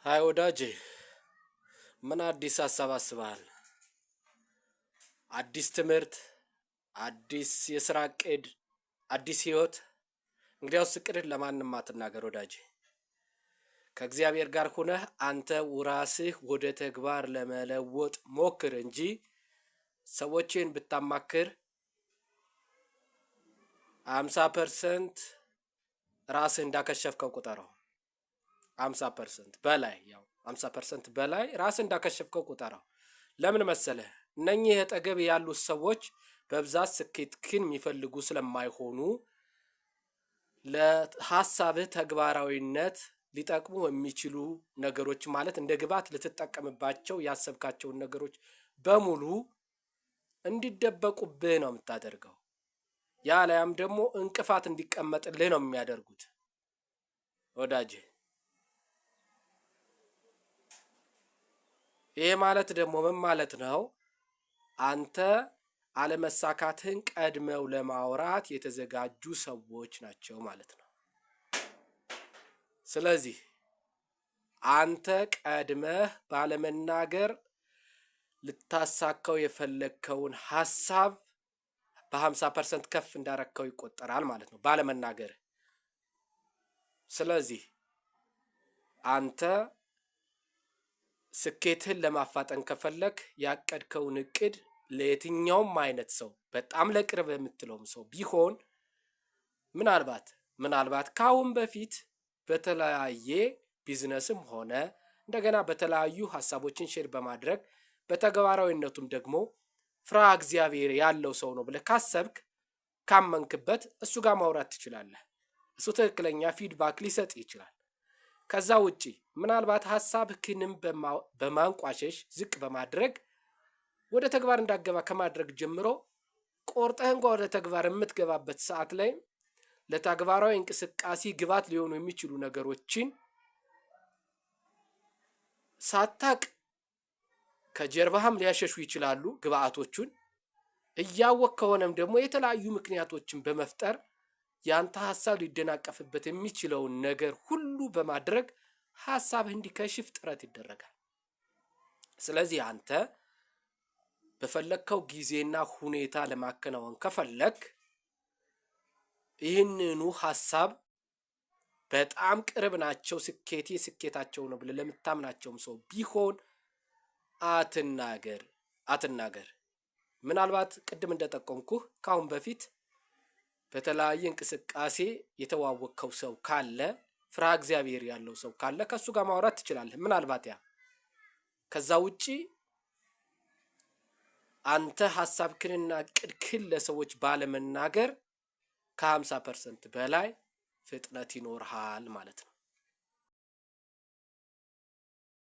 Hi ወዳጄ፣ ምን አዲስ ሀሳብ አስበሃል? አዲስ ትምህርት፣ አዲስ የስራ እቅድ፣ አዲስ ህይወት? እንግዲያውስ እቅድህ ለማንም አትናገር ወዳጄ። ከእግዚአብሔር ጋር ሆነህ አንተ ራስህ ወደ ተግባር ለመለወጥ ሞክር እንጂ ሰዎችን ብታማክር 50% ራስህ እንዳከሸፍከው ቁጠረው። 50% በላይ፣ ያው 50% በላይ ራስህ እንዳከሸፍከው ቁጠረው። ለምን መሰለህ? እነኚህ አጠገብህ ያሉት ሰዎች በብዛት ስኬትህን የሚፈልጉ ስለማይሆኑ ለሀሳብህ ተግባራዊነት ሊጠቅሙ የሚችሉ ነገሮች፣ ማለት እንደ ግብዓት ልትጠቀምባቸው ያሰብካቸውን ነገሮች በሙሉ እንዲደበቁብህ ነው የምታደርገው። ያለያም ደግሞ እንቅፋት እንዲቀመጥልህ ነው የሚያደርጉት ወዳጄ። ይሄ ማለት ደግሞ ምን ማለት ነው? አንተ አለመሳካትህን ቀድመው ለማውራት የተዘጋጁ ሰዎች ናቸው ማለት ነው። ስለዚህ አንተ ቀድመህ ባለመናገር ልታሳካው የፈለግከውን ሀሳብ በ50% ከፍ እንዳረከው ይቆጠራል ማለት ነው ባለመናገር። ስለዚህ አንተ ስኬትህን ለማፋጠን ከፈለክ ያቀድከውን እቅድ ለየትኛውም አይነት ሰው፣ በጣም ለቅርብ የምትለውም ሰው ቢሆን፣ ምናልባት ከአሁን በፊት በተለያየ ቢዝነስም ሆነ እንደገና በተለያዩ ሀሳቦችን share በማድረግ በተግባራዊነቱም ደግሞ ፍርሃ እግዚአብሔር ያለው ሰው ነው ብለህ ካሰብክ፣ ካመንክበት እሱ ጋር ማውራት ትችላለህ። እሱ ትክክለኛ feedback ሊሰጥ ይችላል። ከዛ ውጪ ምናልባት ሀሳብህንም በማንቋሸሽ፣ ዝቅ በማድረግ ወደ ተግባር እንዳገባ ከማድረግ ጀምሮ ቆርጠህ እንኳ ወደ ተግባር የምትገባበት ሰዓት ላይ ለተግባራዊ እንቅስቃሴ ግብዓት ሊሆኑ የሚችሉ ነገሮችን ሳታቅ ከጀርባህም ሊያሸሹ ይችላሉ ግብአቶቹን። እያወቅ ከሆነም ደግሞ የተለያዩ ምክንያቶችን በመፍጠር ያንተ ሀሳብ ሊደናቀፍበት የሚችለውን ነገር ሁሉ በማድረግ ሀሳብህ እንዲከሽፍ ጥረት ይደረጋል። ስለዚህ አንተ በፈለግከው ጊዜና ሁኔታ ለማከናወን ከፈለግ ይህንኑ ሀሳብ በጣም ቅርብ ናቸው፣ ስኬቴ ስኬታቸው ነው ብለህ ለምታምናቸውም ሰው ቢሆን አትናገር፣ አትናገር። ምናልባት ቅድም እንደጠቆምኩህ ከአሁን በፊት በተለያየ እንቅስቃሴ የተዋወቅከው ሰው ካለ፣ ፍርሃ እግዚአብሔር ያለው ሰው ካለ ከእሱ ጋር ማውራት ትችላለህ። ምናልባት ያ ከዛ ውጪ አንተ ሀሳብክንና እቅድክን ለሰዎች ባለመናገር ከ50% በላይ ፍጥነት ይኖርሃል ማለት ነው።